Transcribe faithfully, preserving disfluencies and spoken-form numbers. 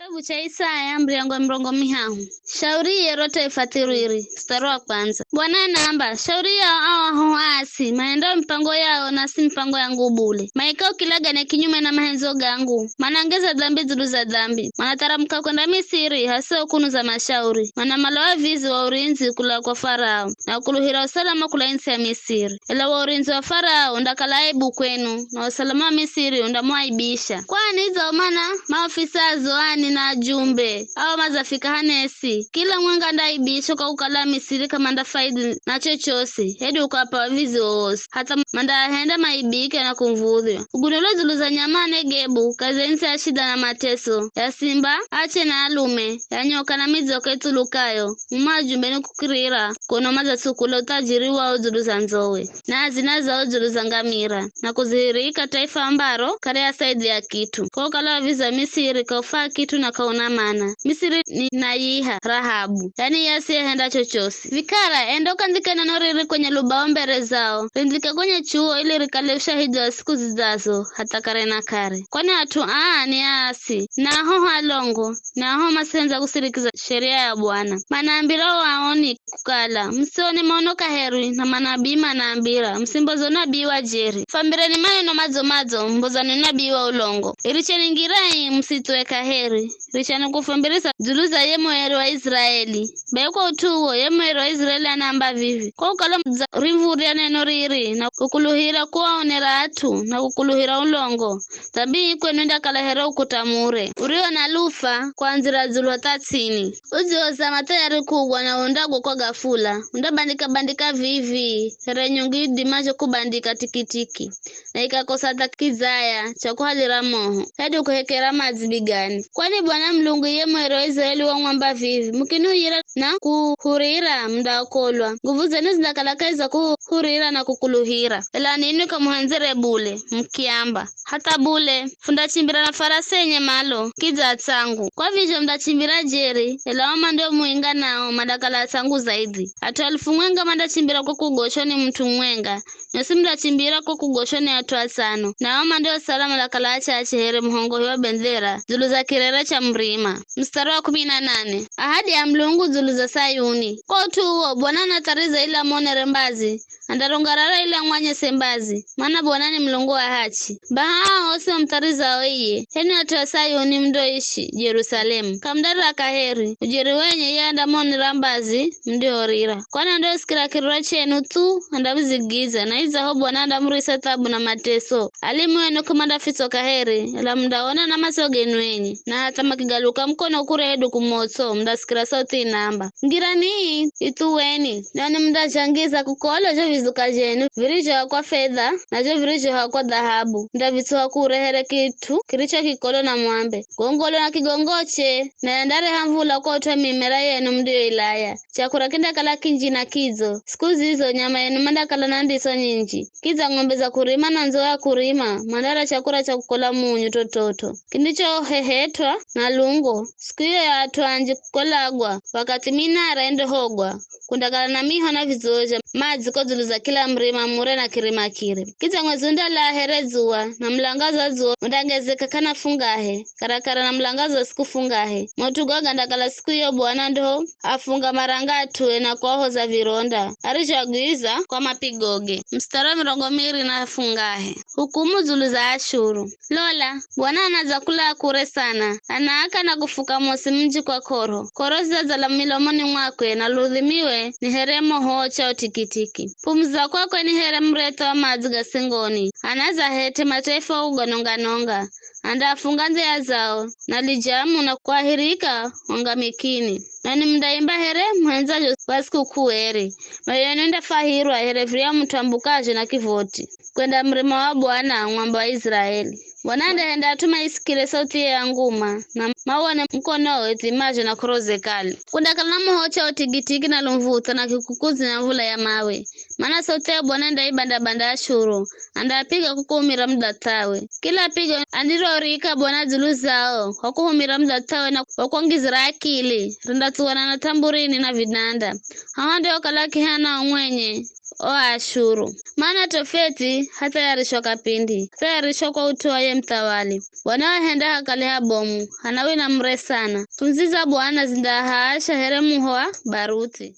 Kitabu cha Isaya, muryango wa mirongo mihahu. Shauri yero taifa thiriri, mstari wa kwanza. Bwana anaamba, shauri yao ao ahoho asi, mahendao mipango yao na si mipango yangu bule. Maikao kilagane kinyume na mahendzo gangu, manangeza dhambi dzulu za dhambi. Manatharamuka kwenda Misiri, hasiho kunuza mashauri. Manamala wavizi wa urindzi kula kwa Farao, na kuluhira usalama kula ntsi ya Misiri. Ela wo urindzi wa Farao undakala aibu kwenu, na usalama wa Misiri undamuaibisha. Kwani idzo mana maofisa a Zoani na ajumbe ao madzafika hanesi, kila mwenga andaaibishwa kwa kukala Amisiri k'amandafaidhi na chochosi, hedu ukap'a wavizi wowosi, hatha mandaahenda maibike na kumv̱udhywa. Ugunulwe dzulu za nyama a Negebu, kaze ntsi ya shida na mateso, ya simba, ache na alume, ya nyoka na midzoko itsulukayo, mumo ajumbeni kukirira, kuno madzatsukula uthajiri wao dzulu za ndzowe, na hazina zao dzulu za ngamira, na kuzihirika taifa ambaro k'ariasaidhia kit'u. Kwa ukala wavizi wa Misiri k'aufaa kit'u na k'auna mana. Misiri ni nayiha Rahabu, yani ye asiyehenda chochosi. Vikara, enda ukandhike neno riri kwenye lubao mbere zao, rindhike kwenye chuo ili rikale ushahidhi wa siku zidzazo, hatha kare na kare. Kwani at'u aa ni aasi, na ahoho alongo, na ahoho masihendza kusirikiza sheria ya Bwana. Manaambira o aoni kukala, musione maono kaheri, na manabii manaambira, musimboze unabii wa jeri. Fwambireni maneno madzo-madzo, mbozani unabii wa ulongo. Iricheni ngira ii, musithuwe kaheri. Richani kufwambirisa dzulu za ye mueri wa Israeli. Bai kwa ut'u uwo, ye mueri wa Israeli anaamba vivi, kwa ukala mudzarimv̱urya neno riri, na kukuluhira kuwaonera at'u, na kukuluhira ulongo, dhambi ii kwenu indakala here ukuta mure, urio na lufa kwandzira dzulu hatha ts'ini. Udzioza mathayari kugwa na undagwa kwa gafula, undabandika-bandika vivi, here nyungu idimazho kubandika tikitiki, na ikakosa hatha kidzaya cha kuhalira moho, hedu kuhekera madzi bigani. Kwani Bwana Mulungu iye mueri wa Israeli wamwamba vivi, mukiniuyira na kuhurira, mundaokolwa. Nguvu zenu zindakala kahi za kuhurira na kukuluhira. Ela ninwi k'amuhendzere bule, mukiamba, hatha bule, fundachimbira na farasi enye malo, kidza atsangu. Kwa vizho mundachimbira jeri, ela o mandio muinga nao mandakala atsangu zaidhi. At'u elfu mwenga mandachimbira kwa kugoshwa ni mut'u mumwenga, nyosi mundachimbira kwa kugoshwa ni at'u atsano, na o mandiosala mandakala achache here muhongohi wa bendera dzulu za kirere cha murima. Mstari wa kumi na nane. Ahadi ya Mulungu dzulu za Sayuni. Kwa ut'u uwo, Bwana anathariza ili amonere mbazi, andarungarara ili amwanyese mbazi, mana Bwana ni Mulungu wa hachi. Baha ao osi mamutharizao iye, h'enwi at'u a Sayuni mundoishi Jerusalemu, k'amundarira kaheri, ujeri wenye iye andamonera mbazi mundihorira. Kwani andiosikira kiriro chenu thu andavizigiza, na idzaho Bwana andamurisa thabu na mateso. Alimu enu k'amandafitswa kaheri, ela mundaona na matso genu enye, na hatha makigaluka mukono kure hedu kumotso, mundasikira sauthi inamba, "Ngirani, ithuweni, nanwi mundazhangiza kukolo zho vizuka zhenu virizhoha kwa fedha, na zho virizhoha kwa dhahabu, mundavitsuha kure here kit'u kiricho kikolo na mwambe, 'Gongolo na kigongoche,' na yandareha mvula kwa ut'u wa mimera yenu mundiyoilaya. Chakura kindakala kinji na kidzo, siku zizo nyama yenu mandakala na ndiso nyinji. Kidza ng'ombe za kurima na ndzo ya kurima mandara chakura cha kukola munyu totot'o, kindichohehetwa na lungo. Siku iyo ya at'u anji kukolagwa, wakathi minara indohogwa, kundakala na miho na vizuwo zha madzi ko dzulu za kila murima mure na kirima kire. Kidza mwezi undalaa here dzuwa, na mulangaza dzuwa undangezeka k'ana fungahe, karakara na mulangaza siku fungahe. Maut'u gaga gandakala siku iyo Bwana ndo afunga marangat'ue na kuahoza vironda, arizhoagwiza kwa mapigoge. Mstari wa mirongo miri na fungahe. Hukumu dzulu za Ashuru. Lola, Bwana anadza kula kure sana, anaaka na kufuka mosi mji kwa k'oro. K'oro zidza za milomoni mwakwe, na ludhimiwe ni here moho wochao tikitiki. Pumza kwakwe ni here muretho wa madzi ga singoni, anadza hete mataifa uganonganonga. Andaafunga ndzia zao na lijamu na kuahirika wangamikini. Nanwi mundaimba here muhendzazho kwa sikuk'uu eri, mioyo yenu indafwahirwa here virya mut'u ambukazho na kivoti, kwenda murima wa Bwana, Mwamba wa Israeli. Bwana andahenda at'u maisikire sauthi ya nguma, na mawone mukonowe thimazho na k'oro ze kale. Kundakala na moho cha utigitigi na lumvutha na kikukuzi na mvula ya mawe, mana sauthi ya Bwana indaibanda-banda Ashuru, andaapiga kwa kuhumira mudhath'awe. Kila pigo andirorika Bwana dzulu zao kwa kuhumira mudhath'awe na kwa kwangizira akili, rindatsuwana na tamburini na vinanda. Haho ndio kala kihanao mwenye o Aashuru. Mana Tofeti hathayarisho kapindi, hathayarisho kwa ut'u wa ye muthawali. Bwana wahenda hakale habomu, hanawina mure sana. Tsundzi za Bwana zindahaasha here muho wa baruthi.